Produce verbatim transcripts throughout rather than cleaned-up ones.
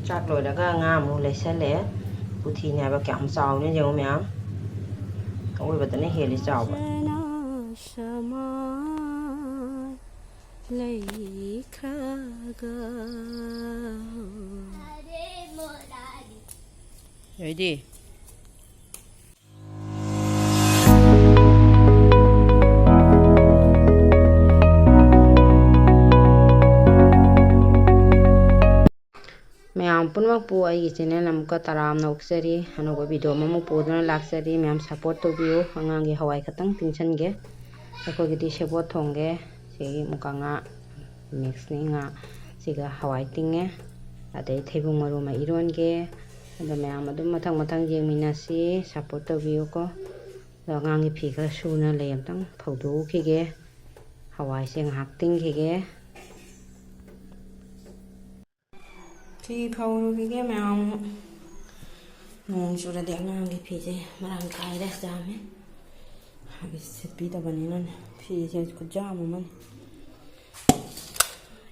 ꯆꯥꯛ ꯂꯣꯏꯔꯒ ꯉꯥ ꯑꯃꯨꯛ ꯂꯩꯁꯜꯂꯛꯑꯦ꯫ ꯄꯨꯊꯤꯅꯦ ꯍꯥꯏꯕ, ꯀꯌꯥꯝ ꯆꯥꯎꯅꯤ ꯌꯦꯡꯉꯨ ꯃꯌꯥꯝ꯫ ꯑꯋꯣꯏꯕꯗꯅ ꯍꯦꯜꯂꯤ ꯆꯥꯎꯕ꯫ ꯂꯩꯈ꯭ꯔꯒ꯫ ꯌꯥꯏꯗꯤ꯫ ꯃꯌꯥꯝ ꯄꯨꯝꯅꯃꯛꯄꯨ ꯑꯩꯒꯤ channel ꯑꯃꯨꯛꯀ ꯇꯔꯥꯝꯅ ꯑꯣꯛꯆꯔꯤ꯫ ꯑꯅꯧꯕ video ꯑꯃꯃꯨꯛ ꯄꯨꯗꯨꯅ ꯂꯥꯛꯆꯔꯤ꯫ ꯃꯌꯥꯝ support ꯇꯧꯕꯤꯌꯨ꯫ ꯑꯉꯥꯡꯒꯤ ꯍꯋꯥꯏ ꯈꯛꯇꯪ ꯇꯤꯡꯁꯟꯒꯦ꯫ ꯑꯩꯈꯣꯏꯒꯤꯗꯤ ꯁꯦꯕꯣꯠ ꯊꯣꯡꯒꯦ꯫ ꯁꯤꯒꯤ ꯃꯨꯀꯥ ꯉꯥ mixꯅꯤ, ꯉꯥ ꯁꯤꯒ ꯍꯋꯥꯏ ꯇꯤꯡꯉꯦ꯫ ꯑꯗꯩ ꯊꯩꯕꯣꯡ ꯃꯔꯨ ꯑꯃ ꯏꯔꯣꯟꯒꯦ꯫ ꯑꯗꯣ ꯃꯌꯥꯝ ꯑꯗꯨꯝ ꯃꯊꯪ ꯃꯊꯪ ꯌꯦꯡꯃꯤꯟꯅꯁꯤ, support ꯇꯧꯕꯤꯌꯨꯀꯣ꯫ ꯑꯗꯣ ꯑꯉꯥꯡꯒꯤ ꯐꯤ ꯈꯔ ꯁꯨꯅ ꯂꯩ, ꯑꯝꯇꯪ ꯐꯧꯗꯣꯛꯎꯈꯤꯒꯦ꯫ ꯍꯋꯥꯏꯁꯦ ꯉꯥꯏꯍꯥꯛ ꯇꯤꯡꯈꯤꯒꯦ꯫ ꯐꯤ ꯐꯧꯔꯨꯈꯤꯒꯦ ꯃꯌꯥꯝ꯫ ꯅꯣꯡ ꯆꯨꯔꯗꯤ ꯑꯉꯥꯡꯒꯤ ꯐꯤꯁꯦ ꯃꯔꯥꯡ ꯀꯥꯏꯔꯦ, ꯌꯥꯝꯃꯦ꯫ ꯍꯥꯏꯗꯤ ꯁꯦꯠꯄꯤꯗꯕꯅꯤꯅꯅꯦ, ꯐꯤꯁꯦ ꯈꯨꯠꯌꯥꯝ ꯑꯃꯅꯤ꯫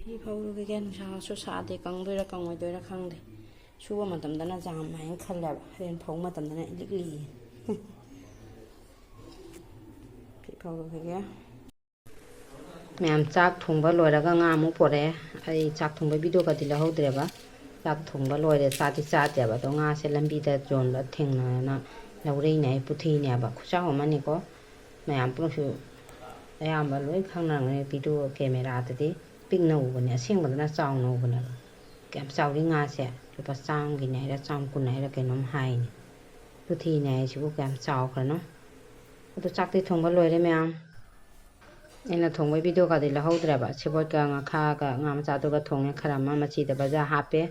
ꯐꯤ ꯐꯧꯔꯨꯈꯤꯒꯦ, ꯅꯨꯡꯁꯥꯁꯨ ꯁꯥꯗꯦ, ꯀꯪꯗꯣꯏꯔꯥ ꯀꯪꯉꯣꯏꯗꯣꯏꯔꯥ ꯈꯪꯗꯦ꯫ ꯁꯨꯕ ꯃꯇꯝꯗꯅ ꯌꯥꯝꯃꯦ ꯍꯥꯏꯅ ꯈꯜꯂꯦꯕ, ꯍꯣꯔꯦꯟ ꯐꯧ ꯃꯇꯝꯗꯅ ꯏꯂꯤꯛ ꯂꯤꯌꯦ꯫ ꯐꯤ ꯐꯧꯔꯨꯈꯤꯒꯦ꯫ ꯃꯌꯥꯝ ꯆꯥꯛ ꯊꯣꯡꯕ ꯂꯣꯏꯔꯒ ꯉꯥ ꯑꯃꯨꯛ ꯄꯣꯔꯛꯑꯦ꯫ ꯑꯩ ꯆꯥꯛ ꯊꯣꯡꯕ videoꯒꯗꯤ ꯂꯧꯍꯧꯗ꯭ꯔꯦꯕ꯫ ꯆꯥꯛ ꯊꯣꯡꯕ ꯂꯣꯏꯔꯦ, ꯆꯥꯗꯤ ꯆꯥꯗꯦꯕ꯫ ꯑꯗꯣ ꯉꯥꯁꯦ ꯂꯝꯕꯤꯗ ꯌꯣꯟꯕ ꯊꯦꯡꯅꯅ ꯂꯧꯔꯛꯏꯅꯦ꯫ ꯑꯩ ꯄꯨꯊꯤꯅꯦꯕ, ꯈꯨꯆꯥꯎ ꯑꯃꯅꯤꯀꯣ꯫ ꯃꯌꯥꯝ ꯄꯨꯝꯅꯃꯛꯁꯨ ꯑꯌꯥꯝꯕ ꯂꯣꯏ ꯈꯪꯅꯔꯝꯒꯅꯤ꯫ Video cameraꯗꯗꯤ ꯄꯤꯛꯅ ꯎꯕꯅꯦ, ꯑꯁꯦꯡꯕꯗꯅ ꯆꯥꯎꯅ ꯎꯕꯅꯦꯕ꯫ ꯀꯌꯥꯝ ꯆꯥꯎꯔꯤ ꯉꯥꯁꯦ, ꯂꯨꯄꯥ ꯆꯥꯝꯃꯒꯤꯅꯦ ꯍꯥꯏꯔ ꯆꯥꯝ ꯀꯨꯟ ꯍꯥꯏꯔ ꯀꯩꯅꯣꯝ ꯍꯥꯏꯅꯦ꯫ ꯄꯨꯊꯤꯅꯦ ꯍꯥꯏꯁꯤꯕꯨ ꯀꯌꯥꯝ ꯆꯥꯎꯈ꯭ꯔꯅꯣ꯫ ꯑꯗꯣ ꯆꯥꯛꯇꯤ ꯊꯣꯡꯕ ꯂꯣꯏꯔꯦ ꯃꯌꯥꯝ꯫ ꯑꯩꯅ ꯊꯣꯡꯕꯒꯤ videoꯒꯗꯤ ꯂꯧꯍꯧꯗ꯭ꯔꯦꯕ꯫ ꯁꯦꯕꯣꯠꯀ ꯉꯥꯈꯥꯒ ꯉꯥ ꯃꯆꯥꯗꯨꯒ ꯊꯣꯡꯉꯦ꯫ ꯈꯔ ꯑꯃ ꯃꯆꯤꯗ ꯕꯖꯥꯔ ꯍꯥꯞꯄꯦ꯫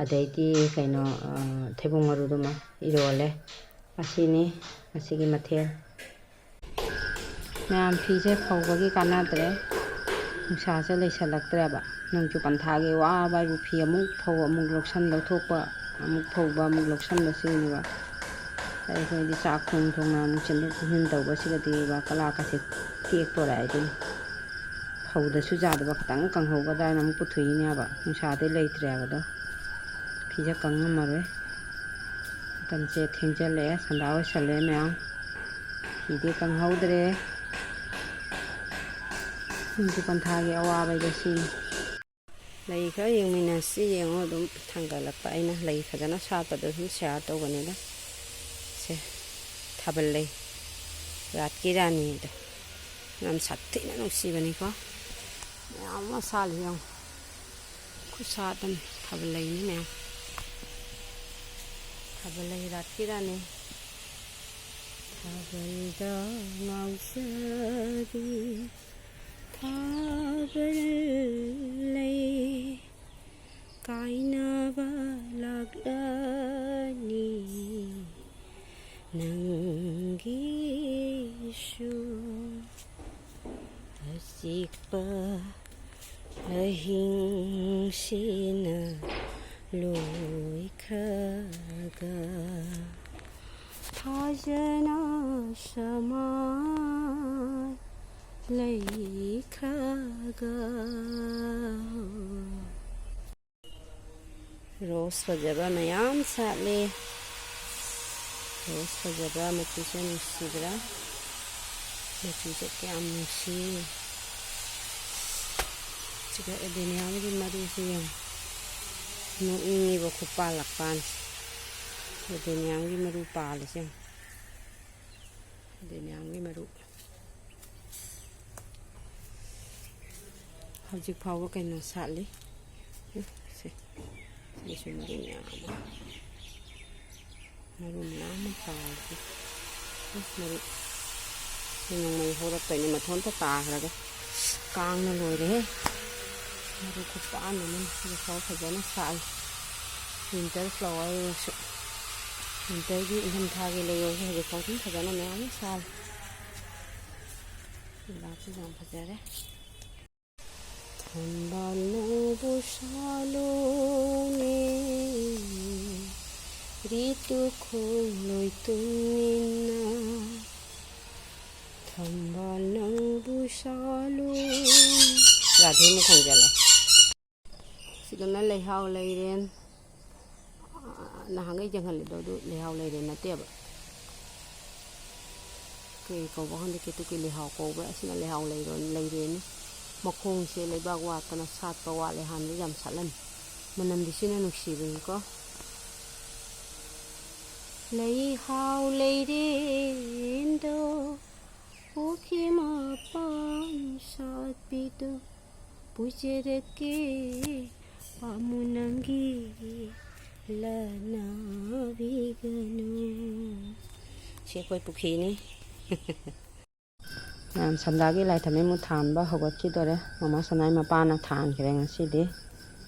ꯑꯗꯩꯗꯤ ꯀꯩꯅꯣ, ꯑ, ꯊꯩꯕꯣꯡ ꯃꯔꯨꯗꯨꯃ ꯏꯔꯣꯜꯂꯦ꯫ ꯑꯁꯤꯅꯤ ꯉꯁꯤꯒꯤ ꯃꯊꯦꯜ꯫ ꯃꯌꯥꯝ, ꯐꯤꯁꯦ ꯐꯧꯕꯒꯤ ꯀꯥꯟꯅꯗ꯭ꯔꯦ, ꯅꯨꯡꯁꯥꯁꯦ ꯂꯩꯁꯜꯂꯛꯇ꯭ꯔꯦꯕ꯫ ꯅꯣꯡꯖꯨ ꯄꯟꯊꯥꯒꯤ ꯋꯥꯕ ꯍꯥꯏꯕꯨ ꯐꯤ ꯑꯃꯨꯛ ꯐꯧ, ꯑꯃꯨꯛ ꯂꯧꯁꯟ ꯂꯧꯊꯣꯛꯄ, ꯑꯃꯨꯛ ꯐꯧꯕ, ꯑꯃꯨꯛ ꯂꯧꯁꯟꯕ, ꯁꯤꯅꯦꯕ꯫ ꯑꯩꯈꯣꯏꯗꯤ ꯆꯥꯛ ꯊꯣꯡ ꯊꯣꯡꯅ ꯑꯃꯨꯛ ꯆꯦꯟꯊꯣꯛ ꯆꯦꯟꯁꯤꯟ ꯇꯧꯕꯁꯤꯗꯗꯤ ꯀꯂꯥꯀꯁꯦ ꯇꯦꯛꯇꯣꯔꯦ ꯍꯥꯏꯗꯨꯅꯤ꯫ ꯐꯧꯗꯁꯨ ꯌꯥꯗꯕ, ꯈꯤꯇꯪ ꯀꯪꯍꯧꯒꯗ꯭ꯔꯥꯅ ꯑꯃꯨꯛ ꯄꯨꯊꯣꯛꯏꯅꯦꯕ, ꯅꯨꯡꯁꯥꯗꯩ ꯂꯩꯇ꯭ꯔꯦꯕ ꯑꯗꯣ꯫ ꯐꯤꯁꯦ ꯀꯪꯉꯝꯃꯔꯣꯏ꯫ ꯃꯇꯝꯁꯦ ꯊꯦꯡꯖꯜꯂꯛꯑꯦ, ꯁꯟꯗꯥ ꯑꯣꯏꯁꯜꯂꯛꯑꯦ ꯃꯌꯥꯝ꯫ ꯐꯤꯗꯤ ꯀꯪꯍꯧꯗ꯭ꯔꯦ꯫ ꯅꯣꯡꯖꯨ ꯄꯟꯊꯥꯒꯤ ꯑꯋꯥꯕ ꯍꯥꯏꯗꯣ ꯁꯤꯅꯤ꯫ ꯂꯩ ꯈꯔ ꯌꯦꯡꯃꯤꯟꯅꯁꯤ꯫ ꯌꯦꯡꯉꯣ, ꯑꯗꯨꯝ ꯊꯥꯡꯒꯠꯂꯛꯄ꯫ ꯑꯩꯅ ꯂꯩ ꯐꯖꯅ ꯁꯥꯠꯄꯗꯣ ꯁꯨꯝ ꯁꯤꯌꯥꯔ ꯇꯧꯕꯅꯤꯗ꯫ ꯁꯦ, ꯊꯥꯕꯜ ꯂꯩ, ꯔꯥꯠꯀꯤ ꯔꯥꯅꯤꯗꯣ꯫ ꯌꯥꯝ ꯁꯥꯊꯤꯅ ꯅꯨꯡꯁꯤꯕꯅꯤꯀꯣ꯫ ꯃꯌꯥꯝ ꯑꯃ ꯁꯥꯠꯂꯤ ꯌꯦꯡꯉꯣ꯫ ꯈꯨꯁꯥꯠ ꯑꯃ ꯊꯥꯕꯜ ꯂꯩꯅꯤ ꯃꯌꯥꯝ꯫ ꯊꯥꯕꯜ ꯂꯩ ꯔꯥꯠꯀꯤ ꯔꯥꯅꯤ꯫ ꯊꯥꯕꯜꯗ ꯉꯥꯎꯖꯕꯤ ꯊꯥꯕꯜ ꯂꯩ, ꯀꯥꯏꯅꯕ ꯂꯥꯛꯂꯅꯤ ꯅꯪꯒꯤꯁꯨ꯫ ꯑꯆꯤꯛꯄ ꯑꯍꯤꯡꯁꯤꯅ ꯂꯣꯏꯈ꯭ꯔꯒ, ꯊꯥꯖꯅ ꯁꯃꯥꯏ ꯂꯩꯈ꯭ꯔꯒ꯫ ꯔꯣꯁ ꯐꯖꯕ ꯃꯌꯥꯝ ꯁꯥꯠꯂꯦ꯫ ꯔꯣꯁ ꯐꯖꯕ ꯃꯆꯨꯁꯦ ꯅꯨꯡꯁꯤꯗ꯭ꯔꯥ? ꯃꯆꯨꯁꯦ ꯀꯌꯥꯝ ꯅꯨꯡꯁꯤ꯫ ꯁꯤꯗ ꯑꯦꯗꯦꯅꯤꯌꯝꯒꯤ ꯃꯔꯨꯁꯦ ꯌꯦꯡꯉꯣ꯫ ꯅꯣꯛꯅꯤꯡꯉꯤꯕ ꯈꯨꯄꯥꯜ ꯂꯛꯄꯥꯟꯁꯦ꯫ ꯑꯦꯗꯦꯅꯤꯌꯝꯒꯤ ꯃꯔꯨ ꯄꯥꯜꯂꯤꯁꯦ ꯌꯦꯡꯉꯣ꯫ ꯑꯦꯗꯦꯅꯤꯌꯝꯒꯤ ꯃꯔꯨ꯫ ꯍꯧꯖꯤꯛ ꯐꯥꯎꯕ ꯀꯩꯅꯣ ꯁꯥꯠꯂꯤ꯫ ꯁꯦ, ꯁꯤꯁꯨ ꯃꯔꯨ ꯃꯌꯥꯝ ꯑꯃ, ꯃꯔꯨ ꯃꯌꯥꯝ ꯑꯃ ꯄꯥꯜꯂꯤ꯫ ꯃꯔꯨ꯫ ꯁꯤ ꯅꯣꯡꯃꯩ ꯍꯧꯔꯛꯇꯣꯏꯅꯦ ꯃꯊꯣꯟꯇ ꯇꯥꯈ꯭ꯔꯒ꯫ ꯀꯥꯡꯅ ꯂꯣꯏꯔꯦꯍꯦ꯫ ꯃꯔꯨ ꯈꯨꯄꯥꯟ ꯑꯃꯅꯤ꯫ ꯍꯧꯖꯤꯛ ꯐꯥꯎ ꯐꯖꯅ ꯁꯥꯠꯂꯤ꯫ ꯋꯤꯟꯇꯔ ꯐ꯭ꯂꯥꯋꯔꯁꯨ꯫ ꯋꯤꯟꯇꯔꯒꯤ, ꯏꯪꯊꯝꯊꯥꯒꯤ ꯂꯩꯔꯣꯏꯁꯦ ꯍꯧꯖꯤꯛ ꯐꯥꯎ ꯑꯗꯨꯝ ꯐꯖꯅ ꯃꯌꯥꯝ ꯑꯃ ꯁꯥꯠꯂꯤ꯫ ꯒꯨꯂꯥꯞꯁꯤꯁꯨ ꯌꯥꯝ ꯐꯖꯔꯦ꯫ ꯊꯝꯕꯥꯜ ꯅꯪꯕꯨ ꯁꯥꯠꯂꯨꯅꯦ, ꯔꯤꯇꯨ ꯈꯣꯡꯂꯣꯏ ꯇꯨꯝꯃꯤꯟꯅ꯫ ꯊꯝꯕꯥꯜ ꯅꯪꯕꯨ ꯁꯥꯠꯂꯨꯅꯦ꯫ ꯔꯥꯙꯦ ꯑꯃꯨꯛ ꯈꯣꯡꯖꯜꯂꯦ꯫ ꯁꯤꯗꯅ ꯂꯩꯍꯥꯎ ꯂꯩꯔꯦꯟ꯫ ꯅꯍꯥꯟꯈꯩ ꯌꯦꯡꯍꯜꯂꯤꯗꯣ ꯑꯗꯨ ꯂꯩꯍꯥꯎ ꯂꯩꯔꯦ ꯅꯠꯇꯦꯕ꯫ ꯀꯩ ꯀꯧꯕ ꯈꯪꯗꯦ, ꯀꯦꯇꯨꯀꯤ ꯂꯩꯍꯥꯎ ꯀꯧꯕ꯭ꯔꯥ, ꯑꯁꯤꯅ ꯂꯩꯍꯥꯎ ꯂꯩꯔꯣ-, ꯂꯩꯔꯦꯅꯦ꯫ ꯃꯈꯣꯡꯁꯦ ꯂꯩꯕꯥꯛ ꯋꯥꯠꯇꯅ ꯁꯥꯠꯄ ꯋꯥꯠꯂꯦ, ꯍꯥꯟꯅꯗꯤ ꯌꯥꯝ ꯁꯥꯠꯂꯝꯃꯤ꯫ ꯃꯅꯝꯗꯤ ꯁꯤꯅ ꯅꯨꯡꯁꯤꯕꯅꯤꯀꯣ꯫ ꯂꯩꯍꯥꯎ ꯂꯩꯔꯦꯟꯗꯣ, ꯄꯨꯈ꯭ꯔꯤ ꯃꯄꯥꯟ ꯁꯥꯠꯄꯤꯗꯣ, ꯄꯨꯖꯔꯛꯀꯦ ꯄꯥꯝꯃꯨ ꯅꯪꯒꯤ ꯂꯅꯥꯕꯤꯒꯅꯨ꯫ ꯁꯤ ꯑꯩꯈꯣꯏ ꯄꯨꯈ꯭ꯔꯤꯅꯤ꯫ ꯃꯌꯥꯝ ꯁꯟꯗꯥꯒꯤ ꯂꯥꯏ ꯊꯝꯃꯩ ꯑꯃꯨꯛ ꯊꯥꯟꯕ ꯍꯧꯒꯠꯈꯤꯗꯣꯔꯦ꯫ ꯃꯃꯥ ꯁꯅꯥꯏ ꯃꯄꯥꯅ ꯊꯥꯟꯈ꯭ꯔꯦ ꯉꯁꯤꯗꯤ꯫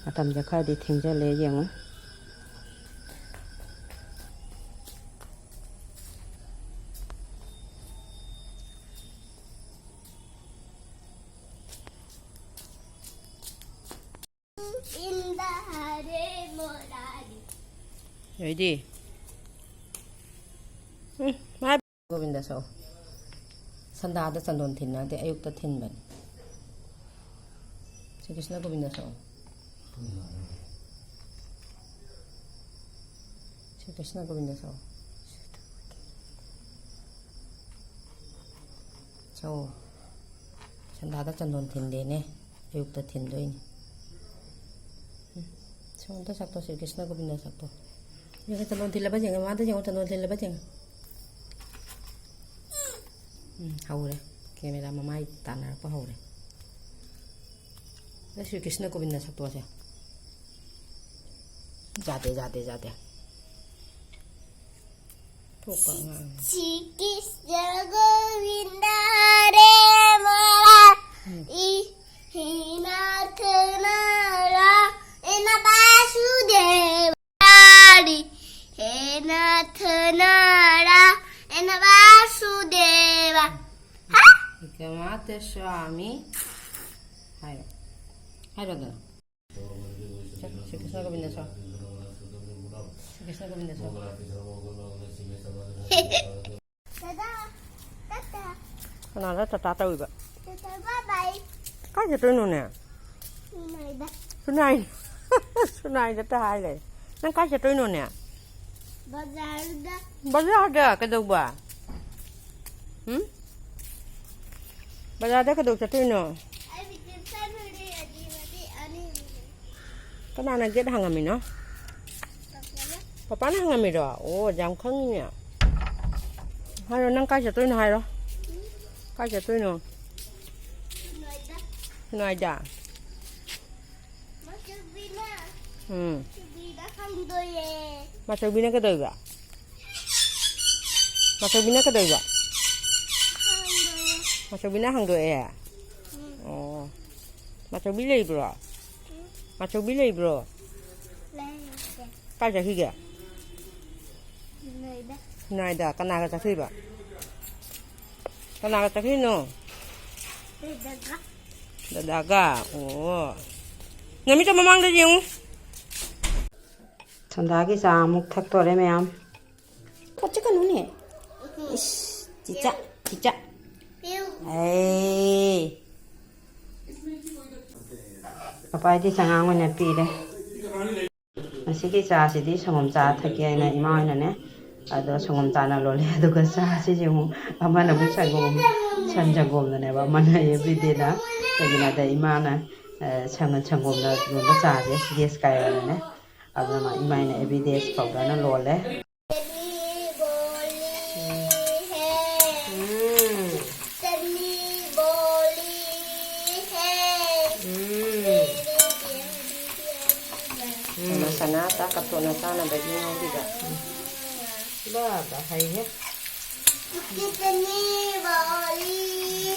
ꯃꯇꯝꯁꯦ ꯈꯔꯗꯤ ꯊꯦꯡꯖꯜꯂꯦ, ꯌꯦꯡꯉꯨ꯫ ꯌꯥꯏꯗꯤ꯫ ꯎꯝ, ꯃꯥ ꯒꯣꯕꯤꯟꯗ ꯁꯛꯑꯣ꯫ ꯁꯟꯗꯥꯗ ꯆꯟꯗꯣꯟ ꯊꯤꯟꯅꯗꯦ, ꯑꯌꯨꯛꯇ ꯊꯤꯟꯕꯅꯤ꯫ ꯁ꯭ꯔꯤ ꯀ꯭ꯔꯤꯁꯅ ꯒꯣꯕꯤꯟꯗ ꯁꯛꯑꯣ꯫ ꯁ꯭ꯔꯤ ꯀ꯭ꯔꯤꯁꯅ ꯒꯣꯕꯤꯟꯗ ꯁꯛꯑꯣ꯫ ꯁꯛꯑꯣ꯫ ꯁꯟꯗꯥꯗ ꯆꯟꯗꯣꯟ ꯊꯤꯟꯗꯦꯅꯦ, ꯑꯌꯨꯛꯇ ꯊꯤꯟꯗꯣꯏꯅꯤ꯫ ꯎꯝ, ꯁꯛꯑꯣ, ꯑꯝꯇ ꯁꯛꯇꯣ, ꯁ꯭ꯔꯤ ꯀ꯭ꯔꯤꯁꯅ ꯒꯣꯕꯤꯟꯗ ꯁꯛꯇꯣ꯫ ꯌꯦꯡꯉꯣ, ꯆꯟꯗꯣꯟ ꯊꯤꯜꯂꯕ ꯌꯦꯡꯉꯣ, ꯃꯥꯗ ꯌꯦꯡꯉꯣ, ꯆꯟꯗꯣꯟ ꯊꯤꯜꯂꯕ ꯌꯦꯡꯉꯣ꯫ ꯎꯝ, ꯍꯧꯔꯦ꯫ ꯀꯦꯃꯦꯔꯥ ꯃꯃꯥꯏ ꯇꯥꯟꯅꯔꯛꯄ ꯍꯧꯔꯦ꯫ ꯑꯗ ꯁ꯭ꯔꯤ ꯀ꯭ꯔꯤꯁꯅ ꯒꯣꯕꯤꯟꯗ ꯁꯛꯇꯣꯛꯑꯁꯦ꯫ ꯌꯥꯗꯦ, ꯌꯥꯗꯦ, ꯌꯥꯗꯦ꯫ ꯊꯣꯛꯄ ꯑꯉꯥꯡꯅꯤ꯫ ꯁ꯭ꯔꯤ ꯀ꯭ꯔꯤꯁꯅ ꯒꯣꯕꯤꯟꯗ ꯍꯔꯦ ꯃꯔꯥ ꯎꯝ꯫ ꯏ ꯍꯦ ꯅꯥꯊ ꯅꯥꯔꯥꯌꯅ ꯕꯥꯁꯨꯗꯦꯕ꯫ ꯍꯔꯤ ꯍꯦ ꯅꯥꯊ ꯅꯥꯔꯥꯌꯅ ꯕꯥꯁꯨꯗꯦꯕ꯫ ꯍꯥ? ꯒꯃꯥꯇ ꯁ꯭ꯋꯥꯃꯤ꯫ ꯍꯥꯏꯔꯣ꯫ ꯍꯥꯏꯔꯣꯗꯅ꯫ ꯁꯦ, ꯁ꯭ꯔꯤ ꯀ꯭ꯔꯤꯁꯅ ꯒꯣꯕꯤꯟꯗ ꯁꯣ꯫ ꯁ꯭ꯔꯤ ꯀ꯭ꯔꯤꯁꯅ ꯒꯣꯕꯤꯟꯗ ꯁꯣ꯫ ꯗꯥꯗꯥ, ꯇꯥꯇꯥ꯫ ꯀꯅꯥꯗ ꯇꯥꯇꯥ ꯇꯧꯔꯤꯕ? Tata, bye bye꯫ ꯀꯥꯏ ꯆꯠꯇꯣꯏꯅꯣꯅꯦ? ꯁꯨꯅꯥꯏꯗ꯫ ꯁꯨꯅꯥꯏ-, ꯁꯨꯅꯥꯏꯗ ꯇ ꯍꯥꯏ ꯂꯩ꯫ ꯅꯪ ꯀꯥꯏ ꯆꯠꯇꯣꯏꯅꯣꯅꯦ? ꯕꯖꯥꯔꯗ꯫ ꯕꯖꯥꯔꯗ ꯀꯩꯗꯧꯕ? ꯎꯝ? ꯕꯖꯥꯔꯗ ꯀꯩꯗꯧ ꯆꯠꯇꯣꯏꯅꯣ? ꯑꯩ ꯕꯤꯁꯀꯤꯠ ꯆꯥꯅꯤꯡꯉꯦ, ꯑꯗꯤ ꯃꯗꯤ ꯑꯅꯤ꯫ ꯀꯅꯥꯅ ꯒꯦꯠ ꯍꯥꯡꯉꯝꯃꯤꯅꯣ? ꯄꯥꯄꯥꯅ꯫ ꯄꯥꯄꯥꯅ ꯍꯥꯡꯉꯝꯃꯤꯔꯣ? ꯑꯣ, ꯌꯥꯝ ꯈꯪꯉꯤꯅꯦ꯫ ꯍꯥꯏꯔꯣ, ꯅꯪ ꯀꯥꯏ ꯆꯠꯇꯣꯏꯅꯣ ꯍꯥꯏꯔꯣ꯫ ꯀꯥꯏ ꯆꯠꯇꯣꯏꯅꯣ? ꯅꯣꯏꯗ꯫ ꯅꯣꯏꯗ? ꯃꯆꯧꯕꯤꯅ꯫ ꯎꯝ꯫ ꯁꯤꯕꯤꯗ ꯈꯪꯗꯣꯏꯌꯦ꯫ ꯃꯆꯧꯕꯤꯅ ꯀꯩꯗꯧꯔꯤꯕ? ꯃꯆꯧꯕꯤꯅ ꯀꯩꯗꯧꯔꯤꯕ? ꯈꯪꯗꯣꯏꯌꯦ꯫ ꯃꯆꯧꯕꯤꯅ ꯍꯪꯗꯣꯛꯑꯦ? ꯎꯝ꯫ ꯑꯣ꯫ ꯃꯆꯧꯕꯤ ꯂꯩꯕ꯭ꯔꯣ? ꯎꯝ꯫ ꯃꯆꯧꯕꯤ ꯂꯩꯕ꯭ꯔꯣ? ꯂꯩꯇꯦ꯫ ꯀꯥꯏ ꯆꯠꯈꯤꯒꯦ? ꯂꯩꯗ꯫ ꯅꯥꯏꯗ꯫ ꯀꯅꯥꯒ ꯆꯠꯈꯤꯕ? ꯀꯅꯥꯒ ꯆꯠꯈꯤꯅꯣ? ꯂꯩꯗꯗ꯫ ꯗꯗꯥꯒ? ꯑꯣ꯫ ꯅꯃꯤꯠꯇꯣ ꯃꯃꯥꯡꯗ ꯌꯦꯡꯉꯨ꯫ ꯁꯟꯗꯥꯒꯤ ꯆꯥ ꯑꯃꯨꯛ ꯊꯛꯇꯣꯔꯦ ꯃꯌꯥꯝ꯫ ꯈꯣꯠꯆ ꯀꯅꯨꯅꯦ꯫ ꯏꯁ, ꯆꯤꯆꯥ, ꯆꯤꯆꯥ꯫ ꯄꯤꯌꯨ꯫ ꯑꯦ꯫ ꯄꯄꯥꯗꯤ ꯆꯉꯥꯡ ꯑꯣꯏꯅ ꯄꯤꯔꯦ꯫ ꯉꯁꯤꯒꯤ ꯆꯥꯁꯤꯗꯤ ꯁꯪꯒꯣꯝ ꯆꯥ ꯊꯛꯀꯦ ꯍꯥꯏꯅ ꯏꯃꯥ ꯍꯣꯏꯅꯅꯦ, ꯑꯗꯣ ꯁꯪꯒꯣꯝ ꯆꯥꯅ ꯂꯣꯜꯂꯦ꯫ ꯑꯗꯨꯒ ꯆꯥꯁꯤꯁꯦ ꯑꯃꯨꯛ ꯑꯃꯅ ꯑꯃꯨꯛ ꯁꯪꯒꯣꯝ, ꯁꯟ ꯁꯪꯒꯣꯝꯗꯅꯦꯕ, ꯑꯃꯅ ꯑꯦꯕ꯭ꯔꯤꯗꯦꯗ꯫ ꯀꯩꯒꯤꯅꯣꯗ ꯏꯃꯥꯅ, ꯑ, ꯁꯪ-, ꯁꯪꯒꯣꯝꯗ ꯂꯣꯟꯕ ꯆꯥꯁꯦ ꯒꯦꯁ ꯀꯥꯏꯌꯦꯅꯅꯦ, ꯑꯗꯨꯅ ꯏꯃꯥꯅ ꯑꯦꯕ꯭ꯔꯤꯗꯦ ꯄꯥꯎꯗꯔꯅ ꯂꯣꯜꯂꯦ꯫ ꯎꯝ꯫ ꯎꯝ꯫ ꯎꯝ꯫ ꯃꯁꯥꯅ ꯆꯥꯛ ꯀꯞꯊꯣꯛꯅ ꯆꯥꯅꯕꯒꯤ ꯉꯧꯔꯤꯕ꯫ ꯕꯥꯕ ꯍꯩꯍꯦ꯫ ꯀꯤꯇꯅꯤ ꯕꯣꯂꯤ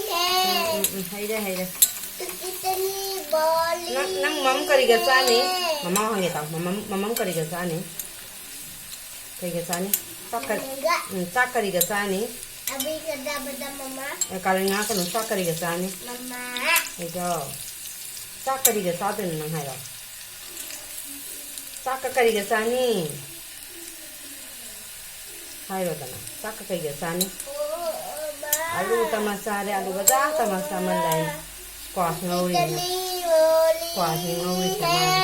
ꯍꯦ꯫ ꯎꯝ, ꯎꯝ, ꯎꯝ, ꯍꯩꯔꯦ, ꯍꯩꯔꯦ꯫ ꯀꯤꯇꯅꯤ ꯕꯣꯂꯤ ꯅꯪ, ꯅꯪ ꯃꯝ ꯀꯔꯤꯒ ꯆꯥꯅꯤ? ꯍꯦ꯫ ꯃꯃꯥ ꯍꯪꯒꯦ ꯇꯥꯎ꯫ ꯃꯃꯝ, ꯃꯃꯝ ꯀꯔꯤꯒ ꯆꯥꯅꯤ? ꯀꯔꯤꯒ ꯆꯥꯅꯤ? ꯆꯥꯛ ꯀ-, ꯃꯃꯝꯒ꯫ ꯎꯝ, ꯆꯥꯛ ꯀꯔꯤꯒ ꯆꯥꯅꯤ? ꯑꯕꯤꯒ ꯆꯥꯕꯗ ꯃꯃꯥ꯫ ꯑꯦ, ꯀꯥꯔꯟ ꯉꯥꯡꯉꯛꯀꯅꯨ꯫ ꯆꯥꯛ ꯀꯔꯤꯒ ꯆꯥꯅꯤ? ꯃꯃꯥ꯫ ꯑꯩꯗꯣ꯫ ꯆꯥꯛ ꯀꯔꯤꯒ ꯆꯥꯗꯣꯏꯅꯣ ꯅꯪ ꯍꯥꯏꯔꯣ? ꯆꯥꯛꯀ ꯀꯔꯤꯒ ꯆꯥꯅꯤ? ꯍꯥꯏꯔꯣꯗꯅ, ꯆꯥꯛꯀ ꯀꯩꯒ ꯆꯥꯅꯤ? ꯑꯂꯨ ꯇꯃꯥ ꯆꯥꯔꯦ, ꯑꯂꯨ ꯕꯖꯥ ꯇꯃꯥ ꯆꯥꯃꯟ ꯂꯩ꯫ ꯀ꯭ꯋꯥꯁ ꯉꯧꯔꯤꯅꯦ꯫ ꯀ꯭ꯋꯥꯁ ꯉꯧꯔꯤꯁꯦ ꯃꯥꯅ꯫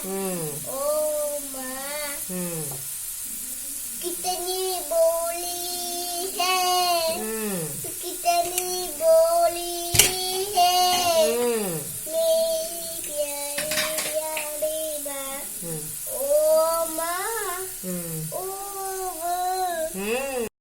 ꯎꯝ꯫ ꯈꯤꯇꯅꯤ꯫